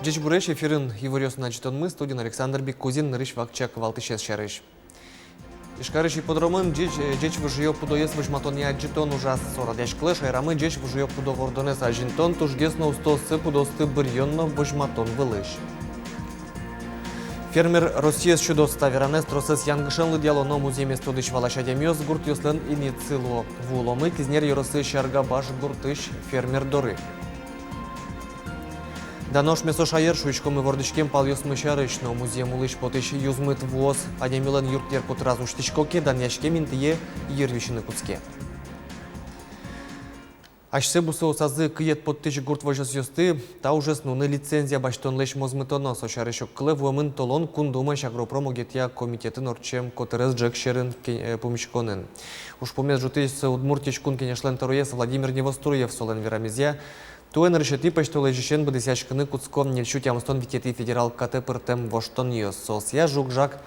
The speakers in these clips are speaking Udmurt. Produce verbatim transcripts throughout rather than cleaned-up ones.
Ӟечбуресь! Эфирын иворъёсын адӟытонмы, студиын Александр Бекузин. Нырысь вакчияк валтӥсез сярысь. Ижкарысь ипподромын ӟеч, э, ӟеч выжыё пудоез возьматонъя адӟытон ужаз. Со радъяськылэ шаерамы ӟеч выжыё пудо вордонэз азинтон, тужгес но устоосыз пудоосты быръён но возьматон вылысь. Фермер Россиез сюдоз. Та веранэз тросэз янгышен лыдъяло, но музъемез тодӥсь-валась адямиос гуртъёслэн инъетсы луо. Вуыломы Кизнер ёросысь Аргабаш гуртысь фермер доры. Дано шмесо шаер, шуиськомы, вордӥськем палъёсмы сярысь. Но музъем улысь потӥсь юзмыт вуос адямилэн юртъер котыраз усьтӥсько ке, данъяськем интые йыр висьыны кутске. Асьсэ бусыосазы кыед поттӥсь гурт возёсъёсты та ужез нуны лицензия басьтонлэсь мозмытоно. Со сярысь огкылэ вуэмын толон Кун Думаысь агропром огетъя комитетын ортчем котырес ӝӧк сьӧрын ке-, э, пумиськонын. Ужпумез ӝутӥз Удмуртиысь Кун Кенешлэн тӧроез Владимир Невоструев. Солэн верамезъя, туэ нырысетӥ пӧсьтолэзьысен быдэсъяськыны кутско ньыльсю тямыстон витетӥ федерал катэ пыртэм воштонъёс. Соосъя жуг-жаг,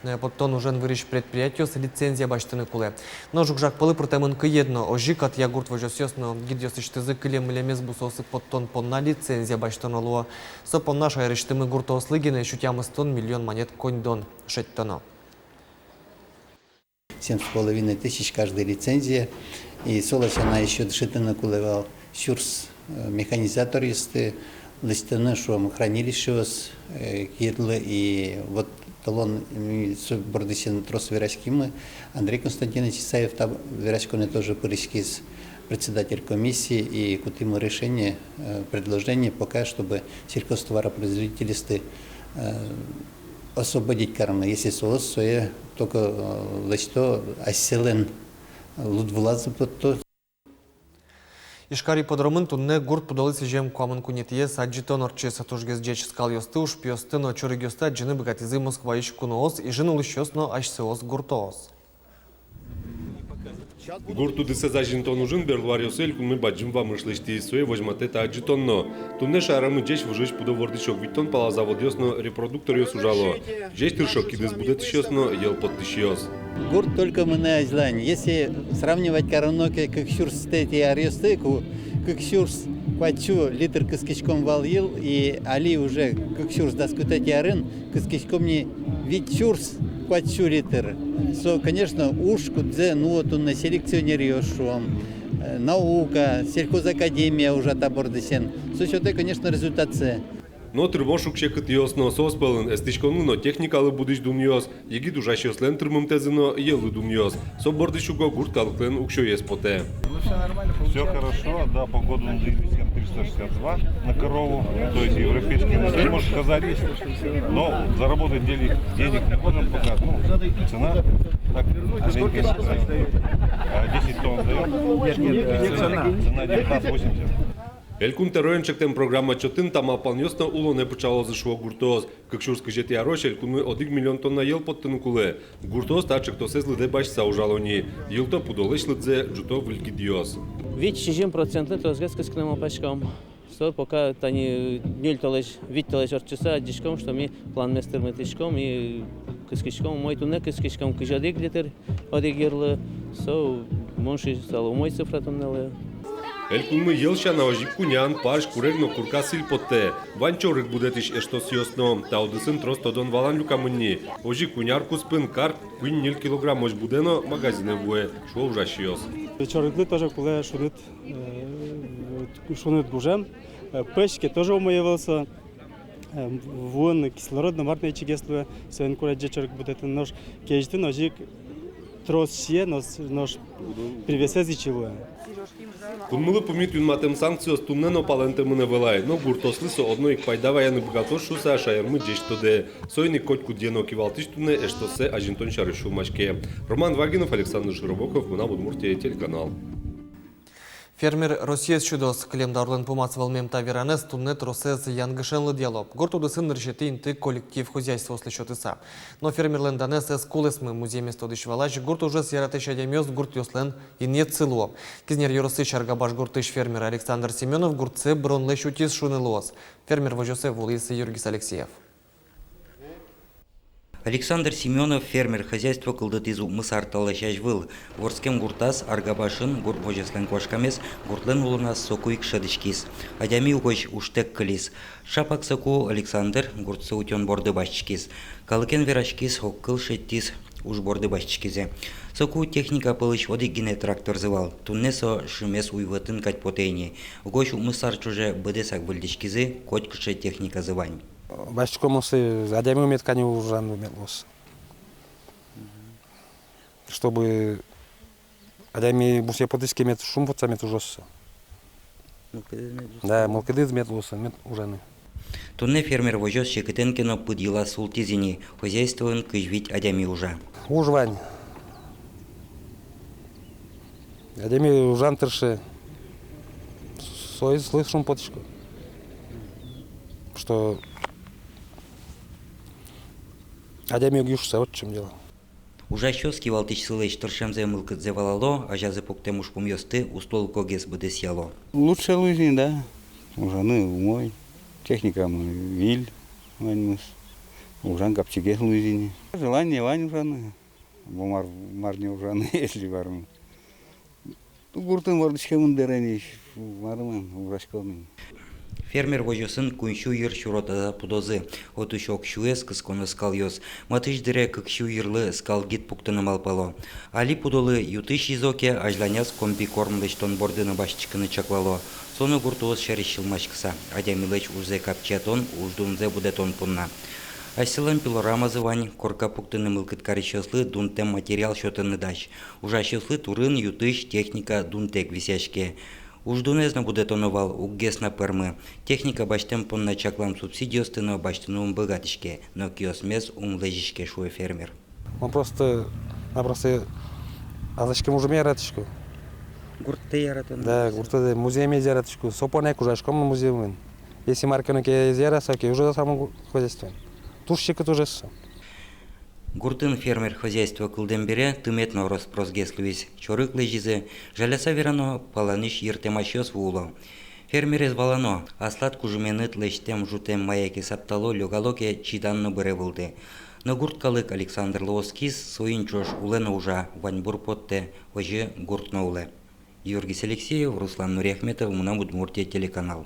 э, поттон ужен вырись предприятиос лицензия басьтыны кулэ. Но жуг-жаг пӧлы пыртэмын кыед но. Озьы ик атъя гурт возёсъёс но гидъёсысьтызы кылем-мылемез бусыосы поттон понна лицензия басьтоно луо. Со понна шаерысьтымы гуртоослы гинэ сю тямыстон миллион манет коньдон шедьтоно. Семь с половиной тысяч каждый лицензия. И солэсь сяна ещё дышетыны кулэ вал сюрс, э, механизаторъёсты, лэсьтыны, шуом, хранилищеос, э, киедлы. И вот толон, м, со бордысен трос вераськимы. Андрей Константинович Исаев та вераськонэ тоже пыриськиз, председатель комиссии, и кутӥмы решение, э, предложение пока, чтобы сельхозтоваропроизводительёсты, э, освободить карыны, если соос сое только, э, лэсьто, асьсэлэн лудвылазы потто. Ижкар ипподромын туннэ гурт пудолы сӥзем куамын куинетӥез адӟытон ортчиз. Тужгес ӟеч скалъёсты, ужпиосты но чорыгъёсты адӟыны быгатӥзы Москваысь куноос, Ижын улӥсьёс но асьсэос гуртоос. Гурт удысэз азинтон ужын берло аръёсы элькунмы бадӟым вамыш лэсьтӥз, сое возьматэ та адӟытон но. Туннэ шаерамы ӟеч выжыысь пудо вордӥсь ог витьтон пала заводъёс но репродукторъёс ужало. Ӟеч тыршо кидыс будэтӥсьёс но, йӧл поттӥсьёс. Гурт только мынэ азьлань. Если сравнивать кароно ке кык сюрстэтӥ аръёсты, ку кык сюрс куать сю литр кыскиськом вал йӧл, и али уже кык сюрс дас куатетӥ арын кыскиськом ни вить сюрс куать сю литр. Со, конечно, уж, кудзэ нуо туннэ селекционеръёс, шуом, э, наука, сельхозакадемия ужа та бордысен. Со сётэ, конечно, результатсэ. Но тырмо шуг-секытъёс но. Соос пӧлын эстӥськонлы но техникалы будӥсь дунъёс, егит ужасьёслэн тырмымтэзы но йӧллы дунъёс. Со бордысь уго гурт калыклэн уксёез потэ. Всё хорошо, да, по году надоили всем триста шестьдесят два на корову, то есть европейский, не можешь сказать, но заработать денег, денег не можем пока, ну, цена так, маленько, э, десять тонн сдаём, цена девятнадцать восемьдесят. Элькун тӧроен чектэм программа чотын та малпанъёс но улонэ пыӵалозы, шуо гуртоос. Кык сюрс кызетӥ арозь элькунмы одӥг миллион тонна йӧл поттыны кулэ. Гуртоос та чектосэз лыдэ басьтыса ужало ни. Йылто пудолэсь лыдзэ, ӝуто выль гидъёс. Вить-сизьым процентлы тросгес кыскыны малпаськом. Со пока тани ньыль толэзь, вить толэзь ортчыса адӟиськом, что ми планмес тырмытӥськом и кыскиськом умой. Туннэ кыскиськом кызь одӥг литр одӥг йырлы. Со, мон шуысал, умой цифра туннэлы. Элькунмы йӧл сяна озьы ик кунян, парсь, курег но курка сӥль поттэ. Вань чорыг будэтӥсь эштосъёс но. Та удысын трос тодон-валан люкамын ни. Озьы ик куинь ар куспын кар куинь-ньыль килограммозь будэ но магазинэ вуэ, шуо ужасьёс. Чорыглы тоже кулэ шуныт, э, шуныт гужем. Э, пӧсь ке, тоже умой ӧвӧл со. Э, вуын кислород но мар но ичигес луэ, соин кулэ ӟеч чорыг будэтыны. Нош кезьытын озьы ик трос сие, нош, нош привесэз ичи луэ. Кунмылы пумит юнматэм санкциос туннэ но палэнтэмын ӧвӧл ай, но гуртоослы со одно ик пайда ваяны быгатоз шуыса шаермы ӟеч тодэ. Соин ик котькудӥз но кивалтӥсь туннэ эштосэз азинтон сярысь сюлмаське. Роман Вагинов, Александр Широбоков, «Мынам Удмуртие» телеканал. Фермер Россиез сюдоз. Кылем даурлэн пумаз вӧлмем та веранэз туннэ тросэз янгышен лыдъяло. Гурт удысын нырысетӥ инты коллектив хозяйствоослы сётыса. Но фермерлэн данэз ӧз кулэсмы. Музъемез тодӥсь-валась, гурт ужез яратӥсь адямиос гуртъёслэн инъетсы луо. Кизнер ёросысь Аргабаш гуртысь фермер Александр Семёнов гуртсэ быронлэсь утиз шуыны луоз. Фермер возёсэ вуылӥз Юргис Алексеев. Александр Семёнов фермер хозяйство кылдытӥз укмыс ар талэсь азьвыл. Вордскем гуртаз, Аргабашын, гурт возёслэн куашкамез гуртлэн улоназ соку ик шӧдӥськиз. Адями угось ужтэк кылиз. Шапак соку Александр гуртсэ утён борды басьтӥськиз. Калыкен вераськиз, огкыл шедьтӥз, уж борды басьтӥськизы. Соку техника пӧлысь одӥг гинэ тракторзы вал. Туннэ со шимес уйвӧтын кадь потэ ини. Угось укмыс ар ӵоже быдэсак выльдӥськизы, котькыӵе техниказы вань. Басьтӥськом, мусо, адями мед кӧня ужаны мед луоз. Чтобы адями бусые потӥз ке, мед шумпотса, мед ужоз со. Мылкыдыз мед луоз. Да, мылкыдыз мед луоз, мед ужаны. Туннэ фермер возёс секытэн ке но пыд йылаз султӥз ини, хозяйствоын кызь вить адями ужа. Уж вань. Адями ужаны тырше. Соиз, соиз шумпотӥсько, что адями уг юшса, вот в чём дело. Ужасьёс кивалтӥсьсылэсь тыршемзэ, мылкыдзэ валало, азязы пуктэм ужпумъёсты устолыкогес быдэсъяло. Лучше луиз ини, да. Ужаны умой, техникамы выль ваньмыз. Ужан капчигес луиз ини. Желание вань ужаны. Бо мар, мар не ужаны, если вармы. Гуртын вордӥськемын бере ни, марымын, ужаськом ини. Фермер возёсын куинь сю йыр сюро таза пудозы. Отысь ог сюэз кысконо скалъёс. Матысь дыре кык сю йырлы скал гид пуктыны малпало. Али пудолы ю тысь йизо ке, азьланяз комбикорм лэсьтон борды но басьтӥськыны чаклало. Со но гуртоос сярысь сюлмаськыса, адямилэсь ужзэ капчиятон, уждунзэ будэтон понна. Асьсэлэн пилорамазы вань, корка пуктыны мылкыд карисьёслы дунтэм материал сётыны дась. Ужасьёслы турын, ю тысь техника дунтэк висъяське. Уждунэз но будэтоно вал, уггес на пӧрмы. Техника басьтэм понна чаклам субсидиосты но басьтыны ум быгатӥське, но киосмес ум лэзиське, шуэ фермер. Мон просто-напросто азьласькем ужме яратӥсько. Гуртты яратон. Да, гуртты, музъеммес яратӥсько. Со понна ик ужаськом музъемын. Если мар ке но ке ӧз яраса ке, ужаса мон гу-, хозяйствоын. Туж секыт ужез со. Гуртын фермер хозяйство кылдэм бере тымет но рос-просгес луиз. Чорыг лэзизы, жаляса верано, паланысь йыртэмасьёс вуыло. Фермерез валано, аслад кужыменыд лэсьтэм-жутэм мае ке саптало, лёгало ке, чидан но быре вылды. Но гурт калык Александрлы оскиз, соин ӵош улэ но ужа, ваньбур поттэ, озьы гурт но улэ. Георгий Алексеев, Руслан Нуриахметов, «Мынам Удмуртие» телеканал.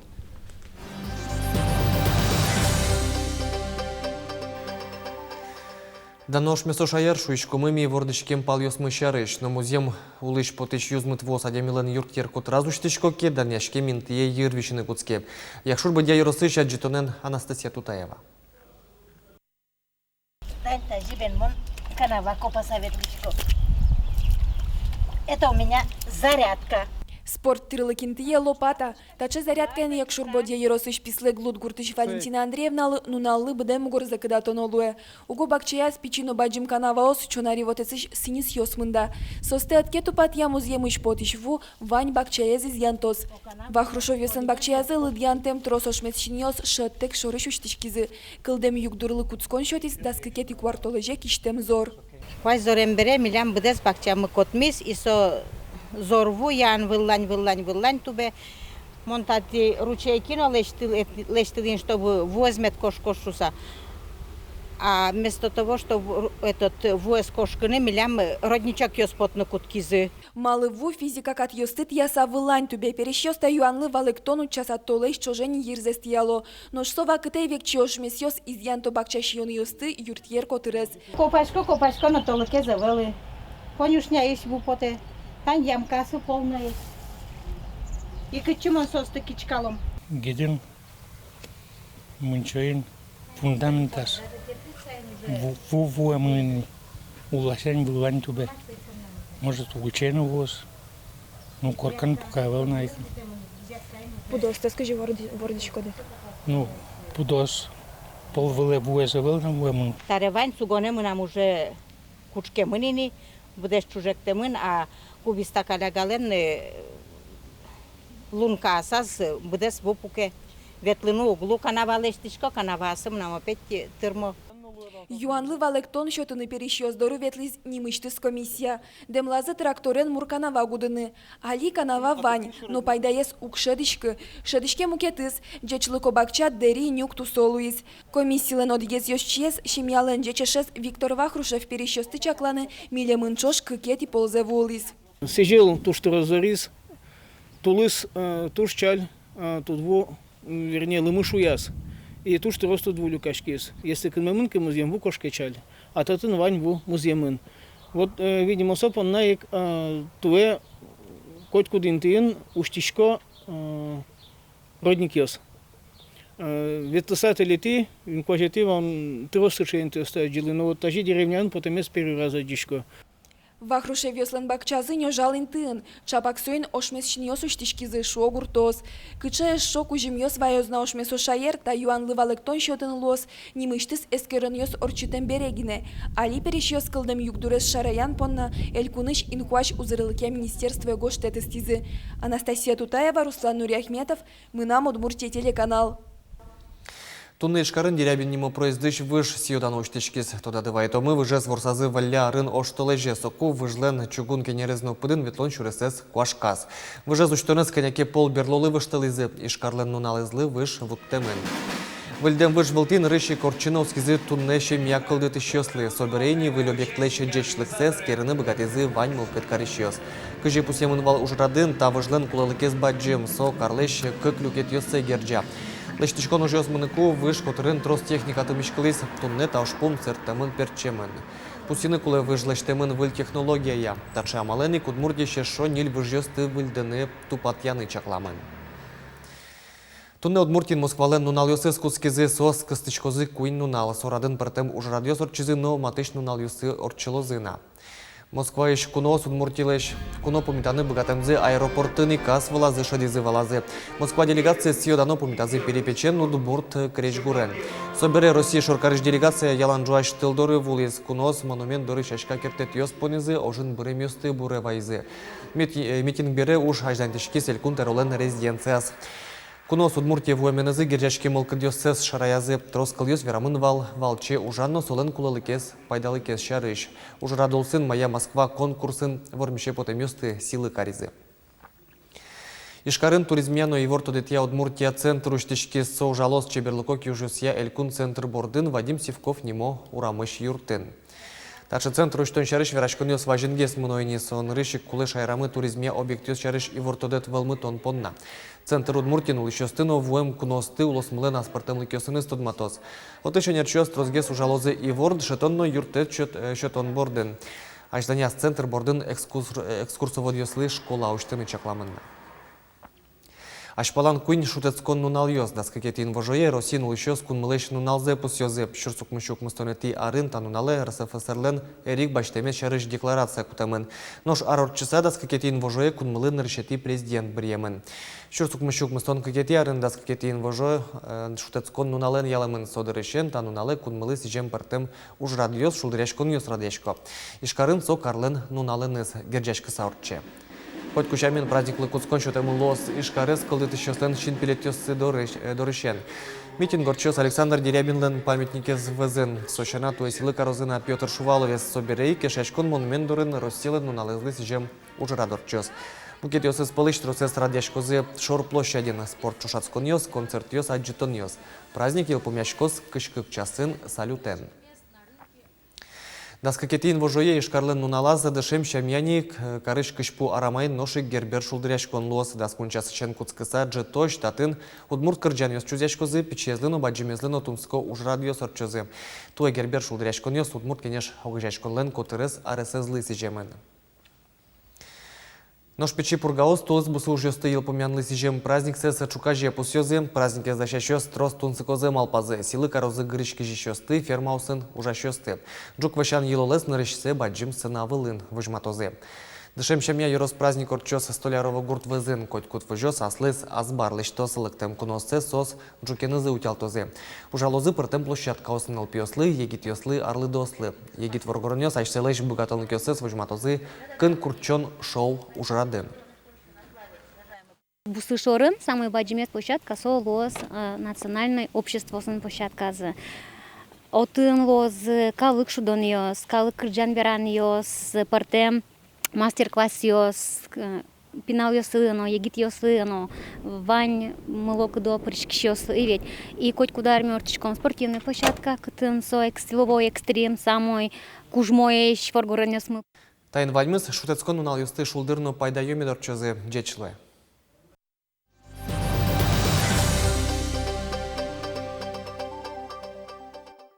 Дано ошмесо шаер, шуиськомы ми вордӥськем палъёсмы сярысь. Но музъем улысь потӥсь юзмыт вуос адямилэн юртъер котыраз усьтӥсько ке, данъяськем интые йыр висьыны кутске. Якшур-Бӧдья ёросысь адӟытонэн Анастасия Тутаева. Тань тазьы бен мон канава копаса ветлӥсько. Это у меня зарядка. Спорт тӥрлык интые лопата. Таӵе зарядкаен Якшур-Бӧдья ёросысь Пислеглуд гуртысь Валентина Андреевналы нуналлы быдэ мугорзэ кыдатоно луэ. Уго бакчаяз пичи но бадӟым канаваос, чонари вотэсысь сӥньысъёс мында. Соосты ӧд ке тупатъя, музъемысь потӥсь ву вань бакчаез изъянтоз. Вахрушевъёслэн бакчаязы лыдъянтэм трос ошмес синъёс шӧдтэк шорысь усьтӥськизы. Кылдэм югдурлы кутскон сётӥз дас кыкетӥ куартолэзе кисьтэм зор. Куазь зорем бере милям быдэс бакчамы котмиз, и со зор ву ян выллань, выллань, выллань тубе. Мон татӥ ручейки но лэсьтыл-, лэсьтылӥ ини, чтобы вуэз мед кошкоз шуса. А вместо того, чтобы ру-, этот, вуэз кошкыны, милям родничокъёс потыны кутскизы. Малы ву физика катъёсты тӥяса выллань тубе, пересьёс та юанлы валэктон утчаса толэзь ӵоже ни йырзэс тӥяло. Нош со вакытэ векчи ошмесъёс изъянто бакча сиёнъёсты, юртъер котырез. Копасько, копасько, но толыкез ӧвӧл. Конюшняысь ву потэ, тань ямкаосы полноесь. И кытчы мон соосты киськалом? Гидын. Мунчоын фундаментаз ву-, ву-, вуэмын ини, уласянь выллань тубе. Может, ульчаен вуоз. Ну, коркан пока ӧвӧл на ик. Пудоостэс кызьы вордӥ-, вордӥськоды? Ну, пудоос, пол вылэ вуэз ӧвӧл на вуэмын. Таре вань сугонэ мынам уже кутскемын ини, быдэс ӵужектэмын, а кубиста калягалэн, э, лункаосаз, э, быдэс ву пуке. Ветлыны уг лу, канава лэсьтӥсько, канаваосы мынам опять, э, тырмо. Юанлы валэктон сётыны пересьёс доры ветлӥз нимысьтыз комиссия. Дэмлазы тракторен мур канава гудыны. Али канава вань, но пайдаез уг шӧдӥськы. Шӧдӥське мукетыз, ӟечлыко бакча дэри нюк тусо луиз. Комиссилэн одӥгез ёзчиез, семьялэн ӟеч эшез Виктор Вахрушев пересьёсты чакланы милемын ӵош кыкетӥ ползэ вуылӥз. Сӥзьыл туж трос зориз, тулыс, э, туж ӵаль, э, тудву, м, вернее, лымы шуяз. И туж трос тудву люкаськиз. Если кынмемын ке музъем, ву кошке ӵаль. А татын вань ву музъемын. Вот, э, видимо, со понна ик, э, туэ котькуд интыын усьтӥсько, э, родникъёс. Э, ветлыса тӥледлы, инкуазьлы вань трос сыӵе интыосты адӟылӥ, но вот тазьы деревняын потэмез первый раз адӟисько. Вахрушевъёслэн бакчазы нёжал интыын, чапак соин ошмес синъёс усьтӥськизы, шуо гуртоос. Кыӵе эшшо кузьымъёс ваёз на ошмесо шаер, та юанлы валэктон сётыны луоз нимысьтыз эскеронъёс ортчытэм бере гинэ. Али пересьёс кылдэм югдурез шараян понна элькунысь инкуазь узырлыкъя министерствое гожтэт ыстӥзы. Анастасия Тутаева, Руслан Нуриахметов, «Мынам Удмуртие» телеканал. Туннэ Ижкарын Дерябин нимо проездысь выж сиё-дано усьтӥськиз. Тодады вайытомы, выжез ворсазы вылля арын оштолэзе. Соку выжлэн чугун кенерез но пыдын ветлон сюресэз куашказ. Выжез усьтонэз кӧня ке пол берлолы выжтылӥзы. Ижкарлэн нуналэзлы выж вуттэмын. Выльдэм выж вылтӥ нырысь ик ортчыны оскизы туннэ семья кылдытӥсьёслы. Собере ини выль объектлэсь ӟечлыксэ эскерыны быгатӥзы вань мылкыд карисьёс. Кызьы пусъемын вал ужрадын, та выжлэн кулэлыкез бадӟым, со карлэсь кык люкетъёссэ герӟа. Лэсьтӥськон ужъёс мыныку выж котырын трос техника тымиськылӥз, туннэ та ужпум сэрттэмын-пертчемын. Пусйыны кулэ, выж лэсьтэмын выль технологияя. Таӵе амалэн ик Удмуртиысь эшшо ньыль выжъёсты выльдыны, тупатъяны чакламын. Туннэ Удмуртиын Москвалэн нуналъёсыз кутскизы, соос кыстӥськозы куинь нунал. Со радын пӧртэм ужрадъёс ортчизы но, матысь нуналъёсы ортчылозы на. Москваысь куноос Удмуртилэсь куно пумитаны быгатэмзэ аэропортын ик ас вылазы шӧдӥзы, валазы. Москва делегациез сиё-дано пумитазы перепечен, удмурт крезьгурен. Собере Россия шоркарысь делегация ялан ӝуась тыл доры вуылӥз. Куноос монумент доры сяська керттэтъёс понӥзы, ожын быремъёсты буре вайизы. Мити-, э, митинг бере уж азьланьтӥськиз Элькун тӧролэн резиденцияз. Куноос Удмуртие вуэменызы герӟаськем мылкыдъёссэс шараязы. Трос кылъёс верамын вал валче ужан но солэн кулэлыкез, пайдалыкез сярысь. Ужрад улсын «Моя Москва» конкурсын вормисе потэмъёсты сӥлы каризы. Ижкарын туризмъя но ивор тодэтъя «Удмуртия» центр усьтӥськиз. Со ужалоз чеберлыко киужъёсъя элькун центр бордын, Вадим Сивков нимо урамысь юртын. Таӵе центр усьтон сярысь вераськонъёс вазенгес мыно ини. Со нырысь ик кулэ шаерамы туризмъя объектъёс сярысь ивортодэт вӧлмытон понна. Центр Удмуртиын улӥсьёсты но вуэм куноосты улосмылэн аспӧртэмлыкъёсыныз тодматоз. Отысь ӧнерчиос тросгес ужалозы ивор дышетон но юрттэт сёт-, э, сётон бордын. Азьланяз центр бордын экскурс-, э, экскурсоводъёслы школа усьтыны чакламын на. Азьпалан куинь шутэтскон нуналъёс. Дас кыкетӥ инвожое Россиын улӥсьёс кунмылэсь нуналзэ пусъёзы. Сюрс укмыссю укмыстонэтӥ арын та нуналэ РСФСР-лэн эрик басьтэмез сярысь декларация кутэмын. Нош ар ортчыса, дас кыкетӥ инвожое кунмылы нырысетӥ президент быръемын. Сюрс укмыссю укмыстон кыкетӥ арын дас кыкетӥ инвожо, э, шутэтскон нуналэн ялэмын. Со дырысен та нуналэ кунмылы сӥзем пӧртэм ужрадъёс, шулдыръяськонъёс радъясько. Ижкарын со карлэн нуналэныз герӟаськыса ортче. Котьку сямен, праздниклы кутскон сётэмын луоз Ижкарез кылдытӥсьёслэн синпелетъёссы дорысь-, э, дорысен. Митинг ортчоз Александр Дерябинлэн памятникез вӧзын. Со сяна, туэ сӥлы карозы на Пётр Шуваловез. Собере ик Эшъяськон монумент дорын Россилэн нуналэзлы сӥзем ужрад ортчоз. Мукетъёсыз пӧлысь тросэз радъяськозы шор площадьын: спорт ӵошатсконъёс, концертъёс, адӟытонъёс. Праздник йылпумъяськоз кызь кык часын салютэн. Дас кыкетӥ инвожое Ижкарлэн нуналаз дышем сямъя ни ик, э, карысь кызьпу арамаын нош ик Гербер шулдыръяськон луоз. Дас куинь часысен кутскыса ӝытозь татын удмурт кырӟанъёс чузъяськозы, пичиезлы но, бадӟымезлы но тунсыко ужрадъёс ортчозы. Туэ Гербер шулдыръяськонъёс «Удмурт Кенеш» огазеяськонлэн котырес аресэзлы сӥземын. Нош Пичи Пургаос тулыс бусы ужъёсты йылпумъянлы сӥзем праздниксэс ӵуказе пусъёзы. Праздникез дасясьёс трос тунсыкозэ малпазы, сӥлы карозы гырысь кизисьёсты, фермаосын ужасьёсты. Ӝук вӧсян йылолэз нырысьсэ бадӟым сцена вылын возьматозы. Дышем сямъя ёрос праздник ортчоз Столярово гурт вӧзын. Котькуд возёс аслыз азбар лэсьтоз, лыктэм кунооссэс соос ӝукенызы утялтозы. Ужалозы пӧртэм площадкаосын нылпиослы, егитъёслы, арлыдоослы. Егит воргоронъёс асьсэлэсь быгатонлыкъёссэс возьматозы кын куртчон шоу ужрадын. Бусы шорын самой бадӟымез площадка со луоз, э, национальной обществоослэн площадказы. Отын луозы калык шудонъёс, калык кырӟан-веранъёс, пӧртэм мастер-классъёс, к-, пиналъёслы но, егитъёслы но, ваньмылы, кыдо пыриськисьёслы ведь. И котькуд ар ми ортчытӥськом спортивной площадка, кытын со экс-, силовой экстрим, самой кужмоесь воргоронъёсмы. Таин ваньмыз шутэтскон нуналъёсты шулдыр но пайдаё мед ортчозы. Ӟеч луэ.